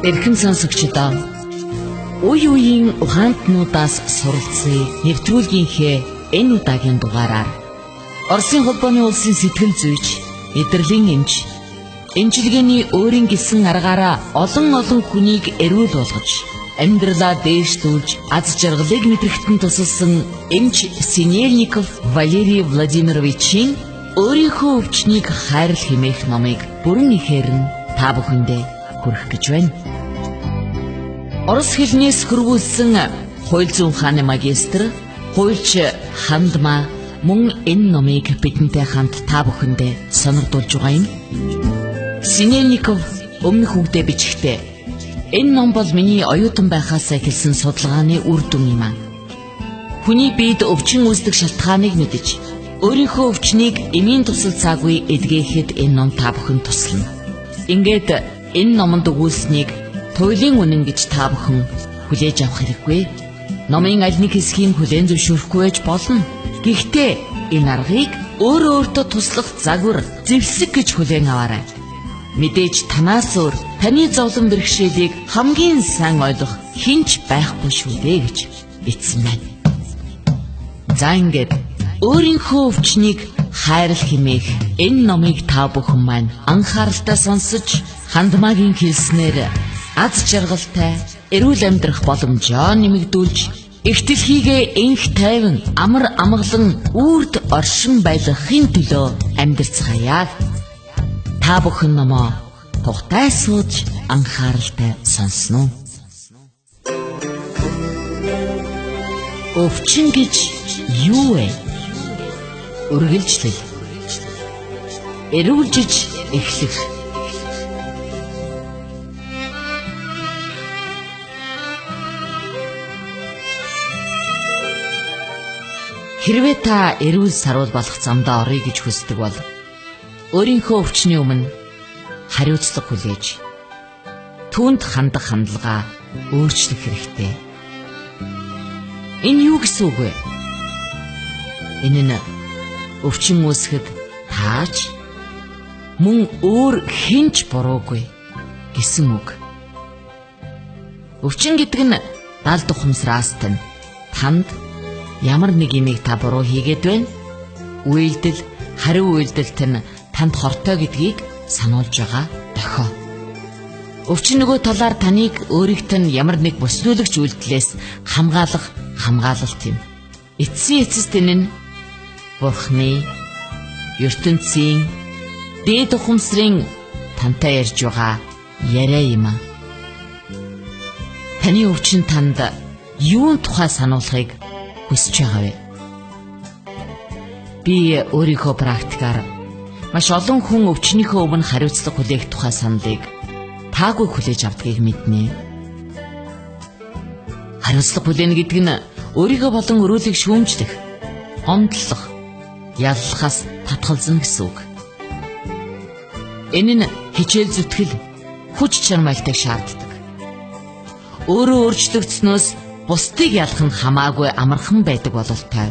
Эрхэм сонсогчдоо, үе үеийн ухаантнуудаас суралцъя нэвтрүүлгийнхээ энэ удаагийн дугаараар Оросын холбооны улсын сэтгэл зүйч, мэдрэлийн эмч, эмчилгээний өөрийн гэсэн аргаараа олон олон хүнийг эрүүл болгож, амьдралаа дээшлүүлж, аз жаргалыг мэдрэхэд нь тусалсан эмч Синельников Валерий Владимировичийн өөрийнхөө өвчнийг хайрл хэмээх номыг бүрэн ихээр нь та бүхэндээ хүргэх гэж байна. Орос хэлнээс хөрвүүлсэн хууль зүйн ухааны магистр, хуульч Хандма мөн энэ номыг бидэнтэй хамт та бүхэндээ сонирдуулж байгаа юм. Синельников өмнөх үгдээ бичгтээ энэ ном бол миний оюутан байхаас эхэлсэн судалгааны үр дүн юм аа. Хүний биед өвчин үүсдэг шалтгааныг мэдэж, өөрийнхөө өвчнийг эмийн тусалцаагүй эдгээхэд энэ ном та бүхэн туслана. Ингээд энэ номонд өгүүлснийг туйлын үнэн гэж та бүхэн хүлээж авах хэрэггүй. Номын аль нэг хэсгийг хүлээн зөвшөөрөхгүй байж болно. Гэхдээ энэ аргыг өөрөө өөртөө туслах загвар, зэвсэг гэж хүлээн аваарай. Мэдээж танаас өөр таны зовлон бэрхшээлийг хамгийн сайн ойлгох хэн ч байхгүй шүү дээ гэж бичсэн байна. За ингээд өөрийнхөө өвчнийг хайрл хэмээх энэ номыг та бүхэн маань анхааралтай сонсож, Хандмагийн хэлснээр аз жаргалтай эрүүл амьдрах боломжоо нэмэгдүүлж, эх дэлхийгээ энх тайван амар амгалан үрд оршин байлгахын төлөө амьдарцгаая. Та бүхэн номоо тухтай сууж анхааралтай сонсно уу? Өвчин гэж юу вэ? Үргэлжлэл. Эрүүлжиж эхлэх. Хэрвээ та эрүүл саруул болох замдаа оръё гэж хүсдэг бол өөрийнхөө өвчний өмнө хариуцлага хүлээж, түүнд хандах хандлагаа өөрчлөх хэрэгтэй. Энэ юу гэсэн үг вэ? Энэ нь өвчин үүсгэхэд таач мөн өөр хэн ч буруугүй гэсэн үг. Өвчин гэдэг нь далд ухамсараас тань танд ямар нэг юмыг та буруу хийгээд байна. Үйлдэл, хариу үйлдэлт нь танд хортой гэдгийг сануулж байгаа дохио. Өвчин нөгөө талаар таныг өөрийг тань ямар нэг бүслүүлэгч үйлдэлээс хамгаалах хамгаалалт юм. Эцсийн эцэст энэ нь Бурхны, ертөнцийн, дээд ухамсрын тантай ярьж байгаа яриа юм аа. Таны өвчин танд юун тухай сануулахыг хүсэж байгаа вэ? Би өөрийнхөө практикаар маш олон хүн өвчнийхөө өмнө хариуцлага хүлээх тухай саналыг таагүй хүлээж авдгийг мэднэ. Хариуцлага хүлээнэ гэдэг нь өөрийгөө болон өрөөлийг шүүмжлэх, гомдлох, яллахаас татгалзана гэсэн үг. Энэ нь хичээл зүтгэл, хүч чармайлтыг шаарддаг. Өөрөө өөрчлөгдснөөс бусдыг ялах нь хамаагүй амархан байдаг бололтой.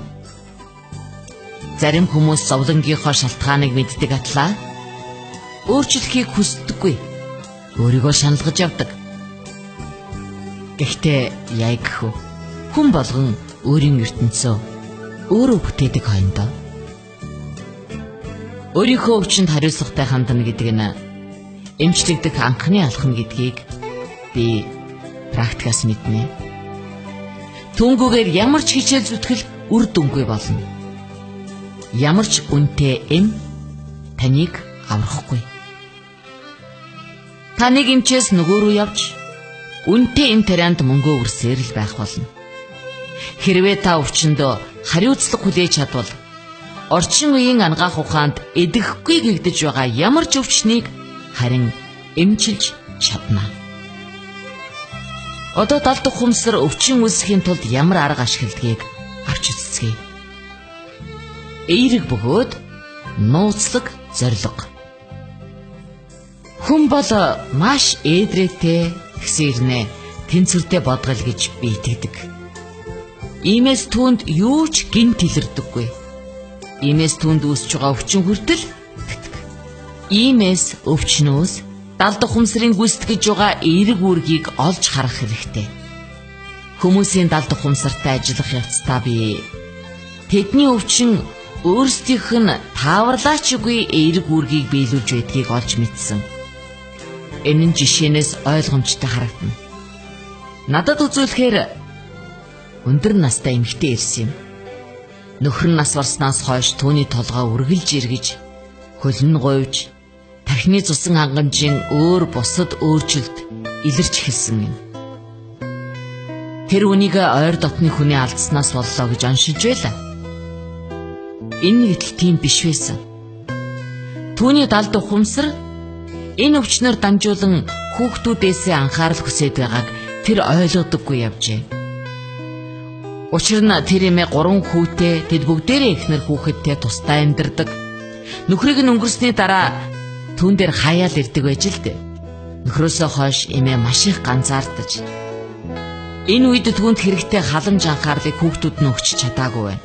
Зарим хүмүүс зовлонгийнхоо шалтгааныг мэддэг атлаа өөрчлөхийг хүсдэггүй. Өөрийгөө шаналгаж явдаг. Гэхдээ яйгхүү хүн болгон өөрийн ертөнцөө өөрөө бүтээдэг хоёндоо. Өөрийнхөө өвчнөд хариуцлагатай хандна гэдэг нь эмчлэгдэх анхны алхам гэдгийг би практикаас мэднэ. Түүнгүүгээр ямар ч хичээл зүтгэл үр дүнгүй болно. Ямар ч үнэтэй эм таныг аврахгүй. Та нэг эмчээс нөгөө рүү явж үнэтэй эм тарианд мөнгөө үрсээр л байх болно. Хэрвээ та өвчнөдөө хариуцлага хүлээж чадвал орчин үеийн анагаах ухаанд эдэхгүй гэгдэж байгаа ямар ч өвчнийг харин эмчилж чадна. Одоо далд ухамсар өвчин үүсэхийн тулд ямар арга ашигладгийг авч үзцгээе. Эерэг бөгөөд нууцлаг зорилго. Хүн бол маш ээдрээтэй гэсэн ирнэ тэнцвэртэй бодгол гэж би итгэдэг. Иймээс түүнд юу ч гинт илэрдэггүй. Иймээс түүнд үүсэж байгаа өвчин хүртэл итгэдэг. Иймээс өвчнөөс Далд ухамсрын гүйцэтгэж байгаа эерэг үүргийг олж харах хэрэгтэй. Хүмүүсийн далд ухамсартай ажиллах явцдаа би тэдний өвчин өөрсдийнх нь тааварлаач үгүй эерэг үүргийг биелүүлж байдгийг олж мэдсэн. Энэ нь жишээнээс ойлгомжтой харагдана. Надад үзүүлэхээр өндөр настай эмэгтэй ирсэн юм. Нөхөр нь нас барснаас хойш түүний толгой үргэлж эргэж, хөлн гуйвж, тархины цусан хангамжийн өөр бусад өөрчлөлт илэрч эхэлсэн юм. Тэр үнийг ойр дотны хүний алдснаас боллоо гэж оншилж байлаа. Энэ гэтэл тийм биш байсан. Түүний далд ухамсар энэ өвчнөр дамжуулан хүүхдүүдээсээ анхаарал хүсээд байгааг тэр ойлгодоггүй явжээ. Учир нь тэр эмээ 3 хүүтэй, тэд бүгдээрээ эхнэр хүүхэдтэй тусдаа амьдардаг. Нөхрийг нь өнгөрсний дараа түүн дээр хаяал ирдэг байж л дээ. Нөхрөөсөө хойш эмээ маш их ганцаардаж. Энэ үед түүнд хэрэгтэй халамж анхаарлыг хүүхдүүд нь өгч чадаагүй байна.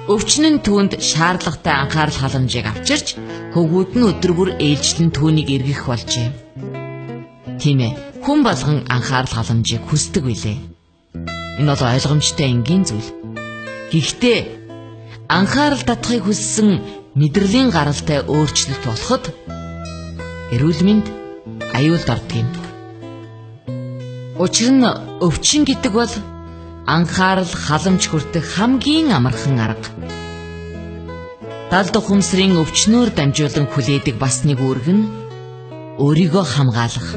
Өвчин нь түүнд шаардлагатай анхаарал халамжийг авчирч, хөвгүүд нь өдөр бүр ээлжлэн түүнийг эргэх болжээ. Тийм ээ, хүн болгон анхаарал халамжийг хүсдэг билээ. Энэ бол ойлгомжтой энгийн зүйл. Гэхдээ анхаарал татахыг хүссэн мэдрэлийн гаралтай өөрчлөлт болоход эрүүл мэнд аюулд ордог юм. Учир нь өвчин гэдэг бол анхаарал халамж хүртэх хамгийн амархан арга. Далд ухамсрын өвчнөөр дамжуулан хүлээдэг бас нэг үүрэг нь өөрийгөө хамгаалах.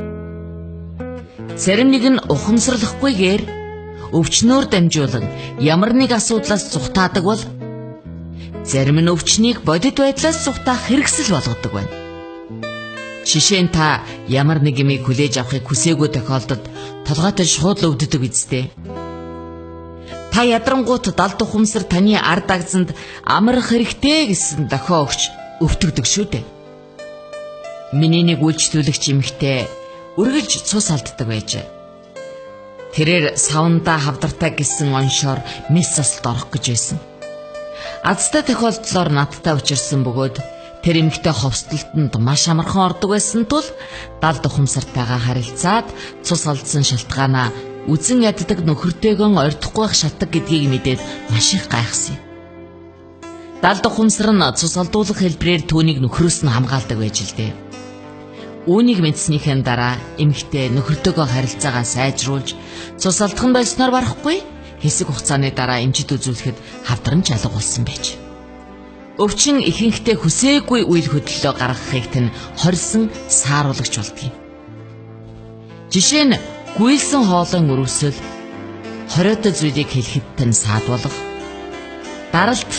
Зарим нэг нь ухамсарлахгүйгээр өвчнөөр дамжуулан ямар нэг асуудлаас зугтаадаг бол зарим нь өвчнийг бодит байдлаас зугтаах хэрэгсэл болгодог байна. Жишээ нь та ямар нэг юмыг хүлээж авахыг хүсээгүй тохиолдолд толгойтой шууд л өвддөг үсттэй. Та ядрангуут далд ухамсар таны ард агзанд амрах хэрэгтэй гэсэн дохио өгч өвтгдөг шүү дээ. Миний нэг үйлчлүүлэгч эмэгтэй үргэлж цус алддаг байжээ. Тэрээр савндаа хавдартай гэсэн оншоор мэс заслд орох гэж байсан. Азтай тохиолдлоор надтай учирсан бөгөөд тэр эмэгтэй ховслолтонд маш амархан ордог байсан тул далд ухамсартайгаа харилцаад цус алдсан шалтгаанаа үзэн яддаг нөхөртэйгөө ойртохгүй байх шатдаг гэдгийг мэдээд маш их гайхсан юм. Далд ухамсар нь цус алдуулах хэлбэрээр түүнийг нөхрөөс нь хамгаалдаг байж л дээ. Үүнийг мэдснийхэн дараа эмэгтэй нөхөртэйгөө харилцаагаа сайжруулж цус алдах нь болсноор барахгүй хэсэг хугацааны дараа эмчид үзүүлэхэд хавдран ч алга болсон байж. Өвчин ихэнхдээ хүсээгүй үйл хөдлөлөө гаргахыг тань хорьсон сааруулагч болдог юм. Жишээ нь гүйлсэн хоолойн өрөвсөл, хориотой зүйлийг хэлэхэд тань саад болох, даралт,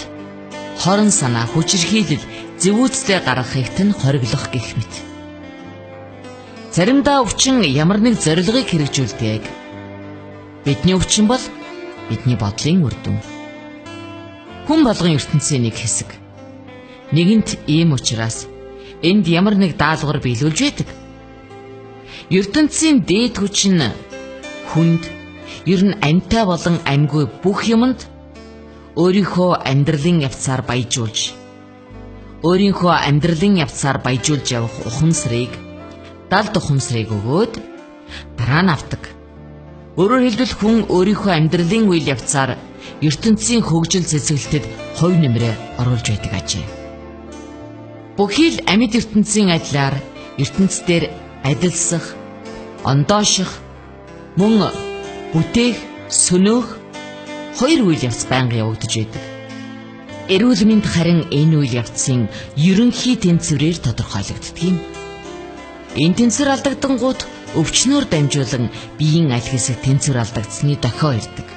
хорон санаа, хүчирхийлэл, зэвүүцлээ гаргахыг тань хориглох гэх мэт. Заримдаа өвчин ямар нэг зорилгыг хэрэгжүүлдэг. Бидний өвчин бол бидний бодлын үр дүн. Хүн болгон ертөнцийн нэг хэсэг. Нэгэнт ийм учраас энд ямар нэг даалгавар биелүүлж байдаг. Ертөнцийн дээд хүч нь хүнд ер нь амьтай болон амьгүй бүх юмд өөрийнхөө амьдралын явцаар баяжуулж, өөрийнхөө амьдралын явцаар баяжуулж явах ухамсарыг, далд ухамсарыг өгөөд дараа нь авдаг. Өөрөөр хэлбэл хүн өөрийнхөө амьдралын үйл явцаар ертөнцийн хөгжил цэцгэлтэд хувь нэмрээ оруулж байдаг ажээ. Бүхий л амьд ертөнцийн адилаар ертөнц дээр адилсах, ондооших, мөн бүтээх, сөнөөх хоёр үйл явц байнга явагдаж байдаг. Эрүүл мэнд харин энэ үйл явцын ерөнхий тэнцвэрээр тодорхойлогддог юм. Энэ тэнцвэр алдагдангуут өвчнөөр дамжуулан биеийн аль хэсэг тэнцвэр алдагдсаны дохио ирдэг.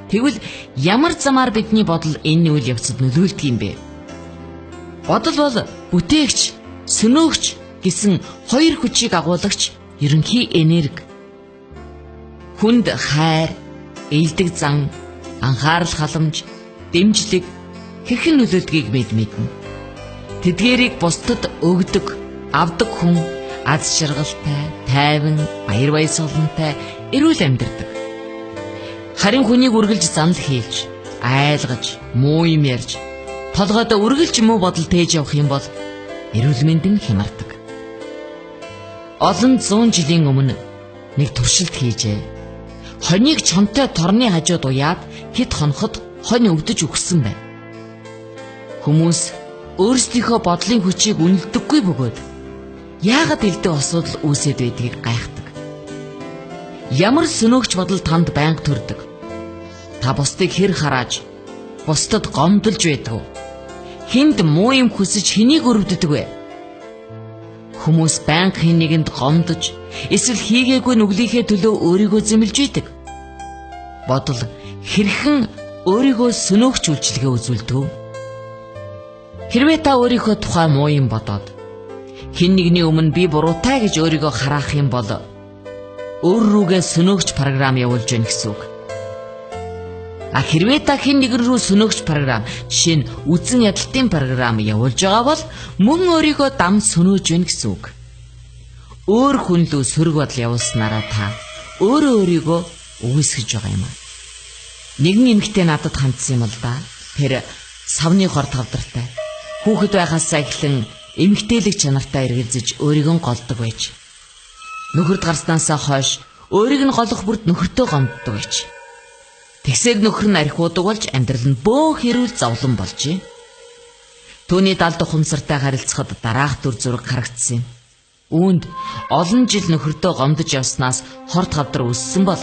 Тэгвэл ямар замаар бидний бодол энэ үйл явцад нөлөөлдөг юм бэ? Бодол бол бүтээгч, сөнөөгч гэсэн хоёр хүчийг агуулагч ерөнхий энерги. Хүнд хайр, ээлдэг зан, анхаарал халамж, дэмжлэг хэрхэн нөлөөлдгийг бид мэднэ. Тэдгээрийг бусдад өгдөг, авдаг хүн аз жаргалтай, тайван, баяр баясгалантай, эрүүл амьдардаг. Харин хүнийг үргэлж занал хийлж, айлгаж, муу юм ярьж, толгойд үргэлж муу бодол тээж явах юм бол эрүүл мэнд нь хямардаг. Олон зуун жилийн өмнө нэг туршилт хийжээ. Хонийг чонтой торны хажууд уяад хэд хоноход хонь өвдөж үхсэн байна. Хүмүүс өөрсдийнхөө бодлын хүчийг үнэлдэггүй бөгөөд яагаад элдв асуудал үүсээд байдгийг гайхдаг. Ямар сөнөөгч бодол танд байнга төрдөг. Та бусдыг хэр харааж, бусдад гомдолж байдаг вэ? Хүнд муу юм хүсэж хэнийг өрөвддөг вэ? Хүмүүс байнга хэн нэгэнд гомдож, эсвэл хийгээгүй нүглийнхээ төлөө өөрийгөө зэмлэж байдаг. Бодол хэрхэн өөрийгөө сөнөөгч үйлчилгээ үзүүлдэг вэ? Хэрвээ та өөрийнхөө тухай муу юм бодоод хэн нэгний өмнө би буруутай гэж өөрийгөө хараах юм бол өөр рүүгээ сөнөөгч програм явуулж байна гэсэн үг. А хэрвээ та хэн нэгэн рүү сөнөөгч програм, жишээ нь үзэн ядалтын програм явуулж байгаа бол мөн өөрийгөө дам сөнөөж байна гэсэн үг. Өөр хүн лүү сөрөг бодол явуулснараа та өөрөө өөрийгөө үгүйсгэж байгаа юм аа. Нэгэн эмэгтэй надад хандсан юм л да. Тэр савны хор тавдартай. Хүүхэд байхаасаа эхлэн эмэгтэйлэг чанартай эргэлзэж өөрийгөө голдог байж. Нөхөрд гарснаасаа хойш өөрийг нь голох бүрт нөхөртөө гомддог байж. Тэгсээр нөхөр нь архиудаг болж амьдрал нь бөөх хэрүүл зовлон болжээ. Түүний далд ухамсартай харилцахад дараах дүр зураг харагдсан юм. Үүнд олон жил нөхөртөө гомдож явснаас хорт хавдар үүссэн бол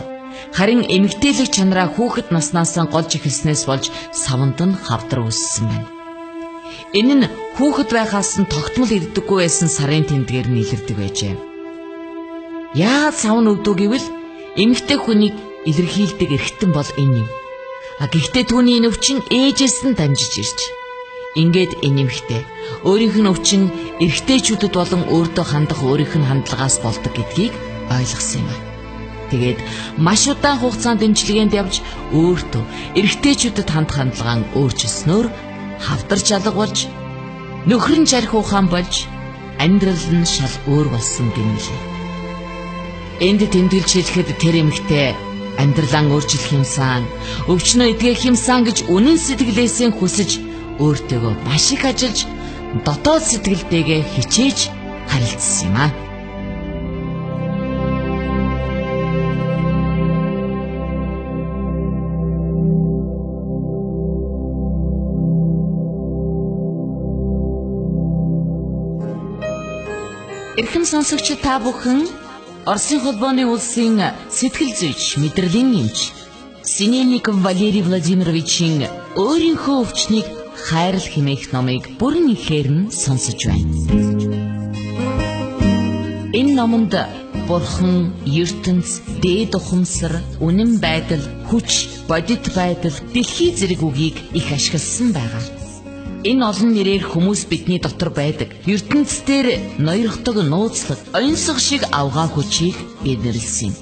харин эмэгтэйлэг чанараа хүүхэд наснаасаа голж эхэлснээс болж саванд нь хавдар үүссэн байна. Энэ нь хүүхэд байхаас нь тогтмол ирдэггүй байсан сарын тэмдгээр нь илэрдэг байжээ. Яагаад сав нь өвдөв гэвэл эмэгтэй хүнийг илэрхийлдэг эрхтэн бол энэ юм. А гэхдээ түүний энэ өвчин ээжээс нь дамжиж ирж. Ингээд энэ эмэгтэй өөрийнх нь өвчин эрэгтэйчүүдэд болон өөртөө хандах өөрийнх нь хандлагаас болдог гэдгийг ойлгосон юм а. Тэгээд маш удаан хугацаанд эмчилгээнд явж өөртөө эрэгтэйчүүдэд хандах хандлагаа өөрчилснөөр хавдарч алга болж нөхөр нь жарх ухаан болж амьдрал нь шал өөр болсон гэмлээ. Энд тэмдэглэж хэлэхэд тэр эмэгтэй амьдралаа өөрчлөх юмсан, өвчнөө эдгэх юмсан гэж үнэн сэтгэлээсээ хүсэж өөртөөгөө маш их ажиллаж дотоод сэтгэлдээгээ хичээж харилцсан юм аа. Эрхэм сонсогч та бүхэн Оросын холбооны улсын сэтгэл зүйч, мэдрэлийн эмч Синельников Валерий Владимировичийн өөрийнхөө өвчнийг хайрл хэмээх номыг бүрэн ихээр нь сонсож байна. Энэ номонд бурхан, ертөнц, дээд ухамсар, үнэн байдал, хүч, бодит байдал, дэлхий зэрэг үгийг их ашигласан байгаа. Энэ олон нэрээр хүмүүс бидний дотор байдаг ертөнц дээр ноёрхдог нууцлаг, оньсго шиг авгаа хүчийг бидэрлсэн юм.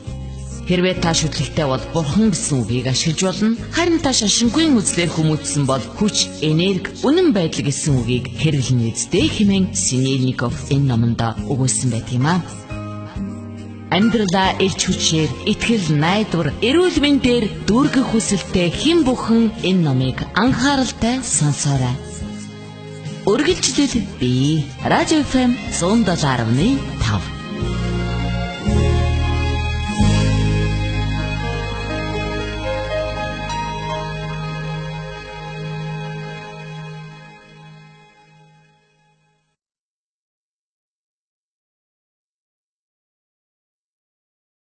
Хэрвээ та шүтлэгтэй бол бурхан гэсэн үгийг ашиглаж болно. Харин та шашингүй үзлээр хүмүүжсэн бол хүч, энерги, үнэн байдал гэсэн үгийг хэрэглэнэ үсттэй хэмээн Синельников энэ номонд өгүүлсэн байдаг юм аа. Амьдралаа элч хүчээр, итгэл, найдвар, эрүүл мэндээр дүүргэх хүсэлтэй хэн бүхэн энэ номыг анхааралтай сонсоорой. Үргэлжлэл би Радио FM 107.5.